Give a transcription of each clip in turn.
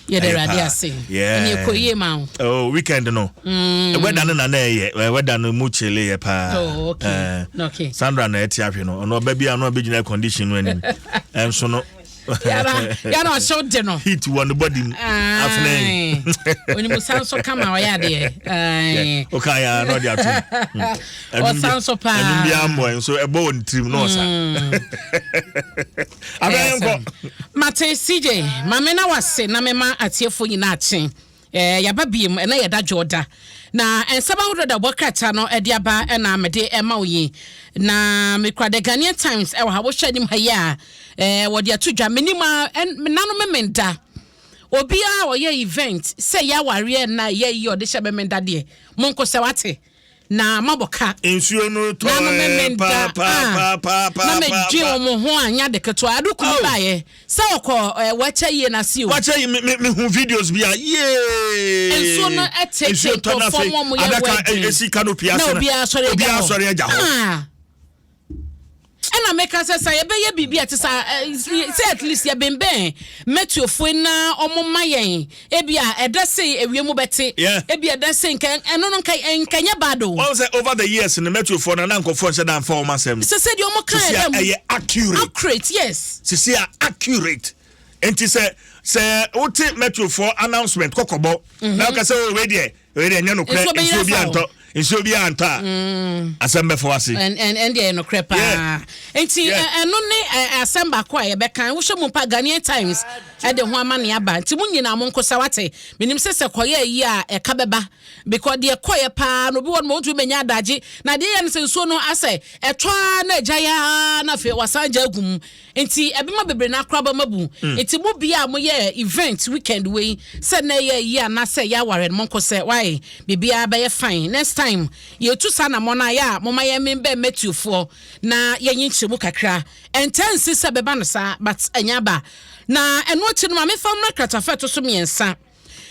Yɛda Awurade ase. Ɛne ɛkɔ yie ma wo. Oh, weekend no. Weather no na na ɛyɛ. Weather no mu kyele yɛ paa. Oh, okay. Okay. Sandra na ɛte ahwe no. Ɔno ɔba bi a no abɛgyina air condition no anim. Ɛnso no. Yàrá yàrá ɔhyɛw de no. Heat wɔ ne body mu. Afenɛ. Onimusa nso kama ɔyɛ adeɛ. Ɔka yɛ na ɔde ato. Ɔsan so paa. Ɛnum bi amɔ nso ɛbɔ wɔ ne tirim na ɔsa. Abɛn nkɔ. Mate CJ, maame na wase na mema atiefo nyinaa akye. Yaba biem, ɛna yɛda dwoɔda. Na nsɛm ahodoɔ da bɔ krataa no de aba ɛna mede ɛma wo yi. Na mekura The Ghanaian Times ɛwɔ ha, wohwɛ anim ha yi a, wɔde ato dwa. Menim a, nano memenda. Obiara a ɔyɛ event sɛ yɛ awareɛ na yɛ yi ɔde hyɛ memenda deɛ, monko sɛ wate. Na mabɔ ka. Nsuo no tɔɛ paapaapaa. Na medwe wɔn ho a nya de ketewa. Ade kunu baayɛ sɛ ɔkɔ wɔakyɛ yie na se o. Wɔakyɛ yie me me hu videos bi a yee. Nsuo no tete nkurɔfoɔ mu wɔn yɛ wedding. Adaka esi canopy ase na obiara sɔre agya hɔ. Obiara sɔre agya hɔ. Ɛna meka sɛ sɛ yɛbɛyɛ biribi a ɛte saa sɛ at least yɛbɛnbɛn mɛtuofoɔ na wɔn ma yɛn ebi a ɛda sei ewie mu bɛte ebi ɛda sei nka ɛno no nka nka nyɛ bad o. Wɔn sɛ over the years no mɛtuofoɔ no na nkɔfoɔ nhyɛ da nfa wɔn asɛm. Sɛ sɛ deɛ wɔn ka yɛ dɛm. Ɛyɛ accurate. Accurate, yes. Sisi a accurate nti sɛ wote mɛtuofoɔ announcement kɔkɔbɔ na ɔka sɛ o wei deɛ. Wei deɛ ɛnyɛ nokorɛ, nsuo bi antɔ, nsuo bi antɔ a, asɛm bɛfɔ ase. Ɛn deɛ nokorɛ paa. Nti ɛno ne asɛm baako a yɛbɛka. Wohwɛ mu mpa Ghanaian Times ɛde ho amane aba. Nti mo nyinaa mo nkosa wate. Menim sɛ sɛ kɔyɛ yi a ɛka bɛba. Because deɛ kɔyɛ paa no obi wɔ no ma ɔntumi bɛnya adagye. Na deɛ yɛ no sɛ nsuo no asɛ ɛtɔ ara na agya yɛ ara na afei wasan gya agu mu. Nti ɛbɛma bebree no akora bɛma bu. Nti mo bia a moyɛ event weekend wei sɛ na ɛyɛ ayi anaa sɛ ɛyɛ aware no monkɔ sɛ why biribiara bɛyɛ fine. Next time yɛtu saa anamɔ no a yɛ a moma yɛn membɛn Matthewfoɔ na yɛnye nkyerɛmu kakra. Ɛntaa nsi sɛ ɛbɛba no saa but ɛnyɛ aba. Na ɛno akyi no ma memfa mmra kratafa a ɛto so mmiɛnsa.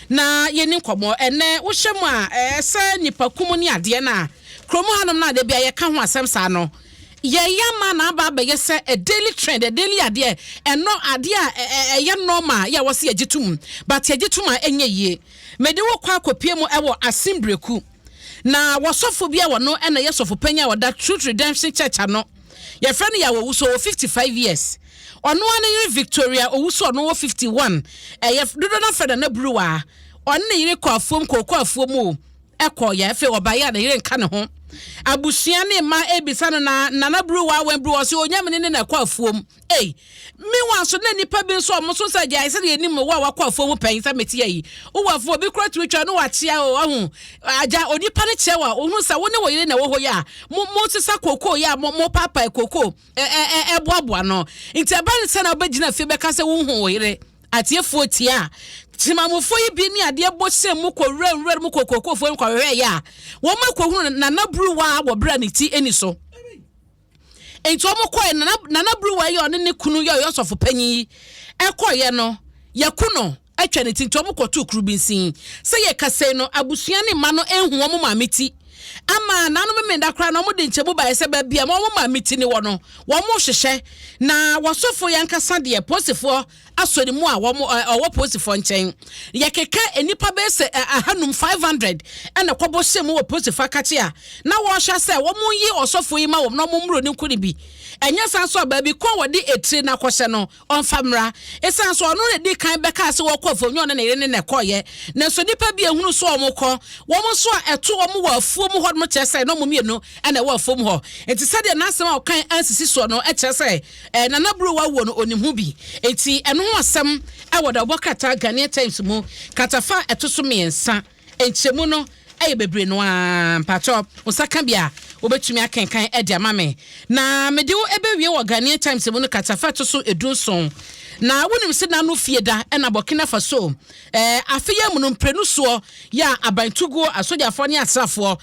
Na yɛnni nkɔmmɔ. Ɛnnɛ, wohyɛ mu a, ɛsɛ nnipa kum ne adeɛ no a, kurom hanom no a da bi a yɛka ho asɛm saa no, yɛyɛ ama na aba abɛyɛ sɛ a daily trend, a daily adeɛ, ɛnɔ adeɛ a ɛyɛ normal yɛ a wɔsi yɛgye tom, but yɛgye tom a ɛnyɛ yie. Mede wo kɔ akɔpie mu ɛwɔ Asimbireku, na wɔsɔfo bi a wɔno ɛna yɛ sɔfo panyin a wɔda Truth Redemption Church ano. Yɛfrɛ no Yaw Owusu, ɔwɔ 55 years. Ɔno ara ne yere Victoria Owusu ɔno wɔ 51. Ɛyɛ dodoɔ no afrɛ Nana Buruwa. Ɔne ne yere kɔ afuom kooko afuom o ɛkɔ yɛ afei ɔbaeɛ a ne yere nka ne ho. Abusua ne mma ebisa no na Nana Buruwa wɛn Buruwa ɔse onyamene ne na ɛkɔ afuom. Ei meanwhile nso na nnipa bi nso ɔmo nso sɛ gyae sɛdeɛ yɛnim wo a wakɔ afuom pɛn sɛ mete ayi. Wowɔ afuom obi kora tumi twa no wakyea o ɔho agya onipa no kyerɛ wa ohun sɛ wo ne wo yere na ɛwɔ hɔ yi a mo mo sesa kooko yi a mo mo paapae kooko ɛboaboa no nti ɛba ne sɛ na wobɛgyina fie bɛka sɛ wonhu wo yere. Atiefoɔ tie a temamufoɔ yi bi ne adeɛ bɔ hyɛn mu kɔ wura nwura mu kɔ kookoofoɔ mu kɔhwehwɛ yɛ a wɔn akɔhunu Nana Buruwa wɔ berɛ a ne ti ani so. Nti wɔn kɔɛ Nana Nana Buruwa yi a ɔne ne kunu yɛ ɔyɛ ɔsɔfo panyin yi ɛkɔyɛ no yɛku no atwa ne ti nti wɔn kɔtoo kurubinsin. Sɛ yɛ kasa yi no abusua ne mma no ehu wɔn maame ti ama nano memenda koraa na wɔn de nkyɛmu baeɛ sɛ baabi a wɔn maame ti ne wɔ no wɔn hwehwɛ na wɔsɔfo yɛn ankasa deɛ posifoɔ asɔ ne mu a wɔn ɔwɔ polisifoɔ nkyɛn. Yɛkeka nnipa bɛyɛ sɛ ahanum, 500, ɛna kɔbɔ hyɛ mu wɔ polisifoɔ akakye a na wɔrehwɛ sɛ wɔn yi ɔsɔfoɔ yi ma wɔn na wɔn mmoro ne nko ne bi. Ɛnyɛ saa nso a baabi ko a wɔde etire no akɔhyɛ no ɔmfa mmra. Esiane sɛ ɔno na edi kan bɛkaa sɛ wɔkɔ afuom nyɛ ɔne ne yere ne na ɛkɔeɛ. Nanso nnipa bi ehunu so wɔn kɔ wɔn nso a ɛto wɔn wɔ afuom hɔ nom kyerɛ sɛ na wɔn mmienu na ɛwɔ afuom hɔ. Enti sɛdeɛ n'asɛm a ɔkae ansisi soɔ no kyerɛ sɛ Nana Buruwa wuo no ɔnim ho bi. Enti ɛno ho asɛm wɔ dawubɔ krataa Ghanaian Times mu, kratafa a ɛto so mmiɛnsa. Nkyerɛmu no yɛ bebree no ara. Mpakyɛw, wo nsa ka bi a, wobɛtumi akenkan de ama me. Na mede wo bɛwie wɔ Ghanaian Times mu no kratafa a ɛto so 17. Na wonim se Nano fie da na Burkina Faso afe yi amu no mprenu soɔ yɛ a aban tuguo, asogyafoɔ ne asraafoɔ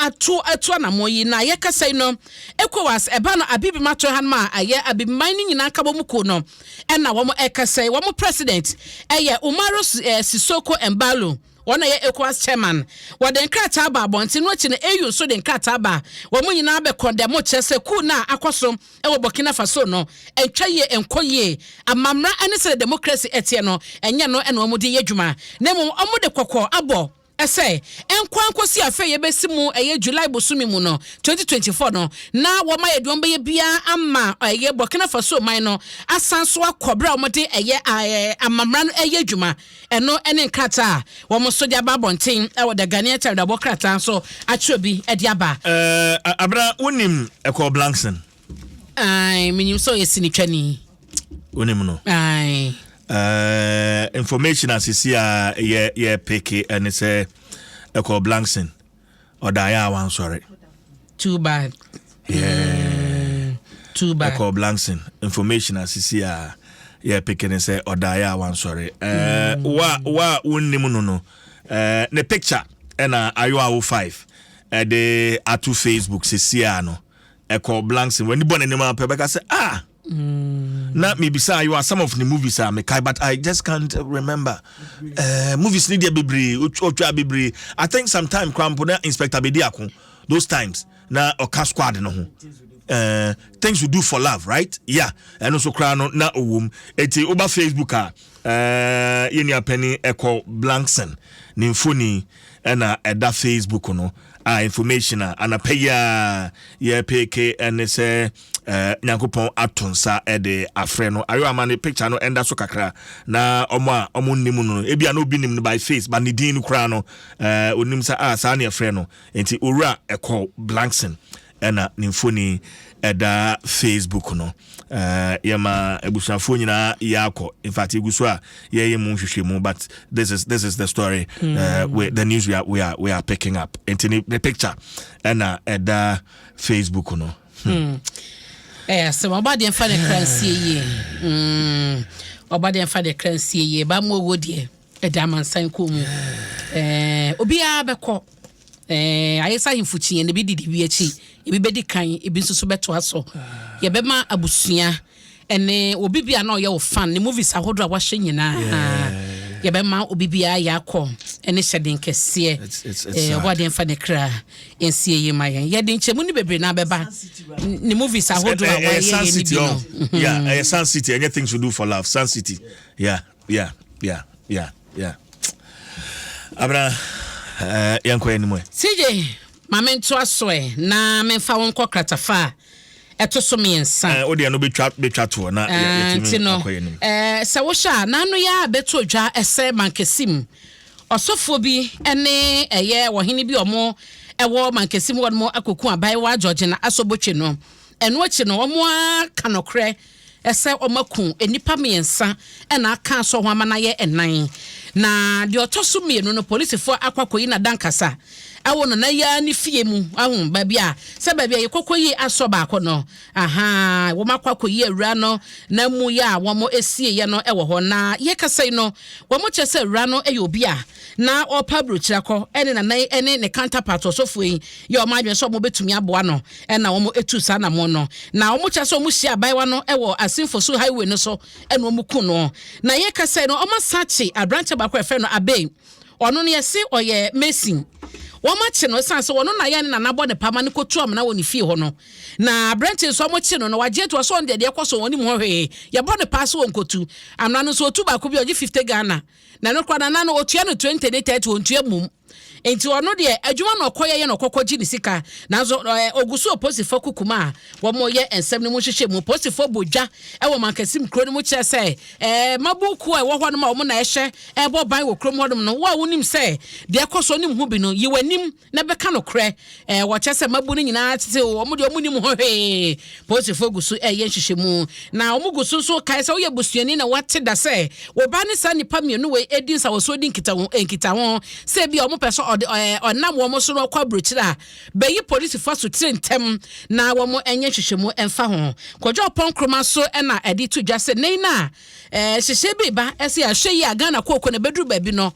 ato atu anammɔn yi. Na yɛkasa yi no, ECOWAS ɛba no Abibim atɔe hanom a ɛyɛ Abibiman no nyinaa nkabom kuo no ɛna wɔn ɛkasa yi. Wɔn president ɛyɛ Umaru Sissoco Embaló. Wɔn na ɛyɛ ECOWAS chairman. Wɔde nkrataa ba abɔnten no akyi no, AU nso de nkrataa ba. Wɔn nyinaa bɛ condemn kyerɛ sɛ coup no a akɔ so wɔ Burkina Faso no, ɛntwa yie, ɛnkɔ yie. Amammra ne sɛdeɛ democracy teɛ no, ɛnyɛ no na wɔde yɛ adwuma. Na mmom wɔde kɔkɔ abɔ sɛ ɛnkɔ ara nkɔsi afe a yɛbɛsi mu ɛyɛ July bosome mu no, 2024 no, na wɔayɛ deɛ wɔbɛyɛ biara ama ɛyɛ Burkina Faso man no asan so akɔ berɛ a wɔde ɛyɛ amammra no ɛyɛ adwuma. Ɛno ne nkrataa a wɔn nso de aba abɔnten wɔ The Ghanaian Times de abɔ krataa nso atwerɛ bi de aba. Ɛɛ, Abena, wonim Ekow Blankson? Ae, menim sɛ ɔyɛ sinitwani. Wonim no? Ae. Ɛɛ, information a sisi a yɛ yɛ peke ɛne sɛ Ekow Blankson ɔdaeɛ a wansɔre. Too bad. Yeah. Too bad. Ekow Blankson information a sisi a yɛ peke ne sɛ ɔdaeɛ a wansɔre. Ɛɛ, wa wa wonnim no no, ɛɛ ne picture ɛna Ayoawo 5 ɛde ato Facebook sisi a no. Ekow Blankson w'ani bɔ n'anim a pɛ bɛka sɛ ah. Na mebisa Ayowa some of the movies a mekae, but I just can't remember. Movies ni deɛ bebree, otwa bebree. I think sometime koraa mpo na Inspector Bediako those times na ɔka squad no ho. Things We Do for Love, right? Yeah, ɛno nso koraa no na ɔwɔ mu. Eti woba Facebook a, yɛn nua panin Ekow Blankson ne mfoni ɛna ɛda Facebook no a, information a anapa yi a yɛpeke ɛne sɛ Nyankopɔn ato nsa ɛde afrɛ no. Ayo ama ne picture no ɛnda so kakra na ɔmo a ɔmo nnim no, ebia na obi nim no by face, but ne din no koraa no onim sɛ ah, saa ne ɛfrɛ no. Nti Owura Ekow Blankson ɛna ne mfoni ɛda Facebook no. Yɛma abusuafoɔ nyinaa yɛakɔ. In fact, yɛgu so a yɛyɛ mu nhwehwɛmu, but this is the story, the news we are picking up. Nti ne picture ɛna ɛda Facebook no. Ɛyɛ asɛm. Ɔba deɛ, mfa ne kra nsie yie. Ɔba deɛ, mfa ne kra nsie yie. Ba mu owó deɛ, ɛda amansan kɔn mu. Obiara bɛkɔ. Ayɛ sɛ ahemfo kyiɛ na ebi didi bi akyi, ebi bɛdi kan, ebi nso so bɛtoa so. Yɛbɛma abusua ɛne obi bi a na ɔyɛ wo fan ne movies ahodoɔ a wahyɛ nyinaa, yɛbɛma obi biara yɛ akɔ ɛne hyɛden kɛseɛ. Ɔbɔ adeɛ mfa ne kra nsie yi ma yɛn. Yɛde nkyɛmu no bebree na abɛba ne movies ahodoɔ a wayɛ yɛ ne bi no. Yeah, ɛyɛ Sun City, ɛnyɛ Things We Do for Love, Sun City. Yeah. Abena, yɛnkɔ anim ɛ. CJ, ma mentoa so ɛ na memfa wo nkɔ kratafa a ɛto so mmiɛnsa. Wo deɛ no bɛtwa toɔ na yɛtumi no akɔ anim. Sɛ wohyɛ a n'ano yɛ a bɛto dwa ɛsɛ Mankesim ɔsɔfoɔ bi ne ɛyɛ ɔhene bi, ɔmo ɛwɔ Mankesim hɔ nom akɔku abayewa Georgina Asobotwe no. Ɛno akyi no, ɔmo aka nokorɛ ɛsɛ ɔmo aku nnipa mmiɛnsa ɛna aka asɔ ho ama no ayɛ ɛnan. Na deɛ ɔtɔ so mmienu no, polisifoɔ akɔ akɔyi n'adankasa ɛwɔ no na yia ne fie mu ahu baabi a sɛ baabi a yɛkɔkɔ yi asɔ baako no aha. Wɔn akɔ akɔyi awura no na mu yɛ a wɔn esie yɛ no ɛwɔ hɔ. Na yɛkasa yi no, wɔn kyerɛ sɛ awura no yɛ obi a na ɔpa aburokyire akɔ ɛne nanan ɛne ne counterpart ɔsɔfoɔ yi yɛ wɔn adwene sɛ wɔn bɛtumi aboa no, ɛna wɔn etu saa anamɔ no. Na wɔn kyerɛ sɛ wɔn hyia abayewa no ɛwɔ Asinfo highway no so ɛna wɔn ku no. Na yɛkasa yi no, wɔn asa akye aberanteɛ baako a yɛfrɛ no Abe. Ɔno no, yɛse ɔyɛ mason. Wɔn akye no ɛsan sɛ wɔn na yɛ ne nana bɔ ne pama ne kotu amena wɔ ne fie hɔ no. Na aberanteɛ nso, wɔn akye no na wagye ato ɔsɔ ɔno deɛ, deɛ ɛkɔ so wɔn nim hɔ hwee. Yɛbɔ ne paa so wɔ nkotu amena no nso, otu baako bi ɔgye 50 Ghana, na ɛno koraa nana no otua no 20 ne 30, wɔntua mum. Nti ɔno deɛ, adwuma na ɔkɔyɛ yɛ na ɔkɔkɔ gye ne sika. Nanso ogu so polisifoɔ kukuma a wɔn yɛ nsɛm no mu hyehyɛ mu. Polisifoɔ bɔ dwa ɛwɔ Mankasim kuro no mu kyerɛ sɛ mabuku a ɛwɔ hɔ nom a wɔn na ɛhyɛ ɛbɔ ban wɔ kurom hɔnom no, wo a wonim sɛ deɛ ɛkɔ so onim ho bi no, yi w'anim na bɛka no korɛ. Wɔkyɛ sɛ mabu no nyinaa tete wɔn deɛ, wɔn nim ho hwee. Polisifoɔ gu so ɛyɛ nhyehyɛmu na wɔn gu so nso kae sɛ woyɛ busuani na wate da sɛ wɔba ne saa nipa mmienu wei edi nsawɔsoɔ di nkitaho nkitaho sɛ ebi a wɔn pɛ sɛ ɔde ɔnam wɔn so na ɔkɔ aburokyire a, bɛyi polisifoɔ so tiri ntɛm na wɔn nyɛ nhyehyɛmu mfa ho. Kwadwo Ɔpɔn Nkroma so ɛna ɛde to dwa sɛ nei na hyehyɛ bi ba ɛsɛ ahwɛ yi a Ghana kooko na ɛbɛduru baabi no.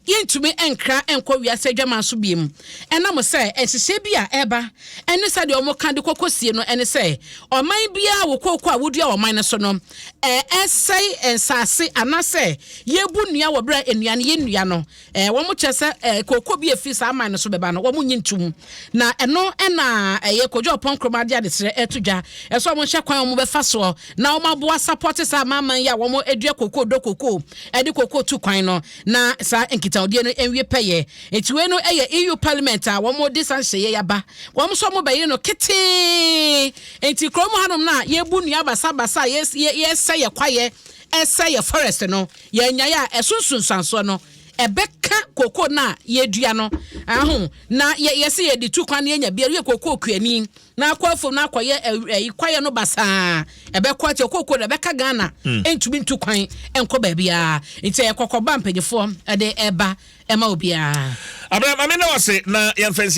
Yɛntumi nkra nkɔ wiase adwaman so biem, ɛnam sɛ nhyehyɛe bi a ɛreba ne sɛdeɛ wɔka de kɔkɔ sie no ne sɛ ɔman biara wɔ kooko a wodua wɔ ɔman no so no, ɛsɛe nsase anaasɛ yɛbu nnua wɔ berɛ a nnua no yɛnnua no. Wɔn kyerɛ sɛ kooko bi a ɛfiri saa man no so bɛba no, wɔn nnye ntom. Na ɛno na ɛyɛ Kojo Oppong Nkrumah de adesrɛ ɛto dwa ɛsɛ wɔn nhwɛ kwan a wɔn bɛfa soɔ na wɔn aboa sapɔte saa amanaman yi a wɔn dua kooko, dɔ kooko, ɛde kooko tu kwan no. Na saa nkitahodie no nwie pɛyɛ. Nti wei no yɛ EU parliament a wɔn de saa nhyehyɛeɛ yi aba. Wɔn nso wɔn bɛyere no ketee. Nti kurom hanom no a yɛbu nnua basabasa a yɛsɛ yɛ kwaeɛ, ɛsɛ yɛ forest no, yɛanyae a ɛso nsunsuansoɔ no ɛbɛka koko no a yɛdua no aho. Na yɛse yɛde tu kwan na yɛnya bi, yɛ koko kuani. Na akɔ afuom na akɔyɛ ɛyi kwaeɛ no basaa, ɛbɛkɔ ati okooko na ɛbɛka Ghana ɛntumi ntu kwan ɛnkɔ baabiara, nti ɛyɛ kɔkɔba mpanyinfoɔ ɛde ɛba ɛma obiara. Abena, maame na wase na yɛmfa nsi.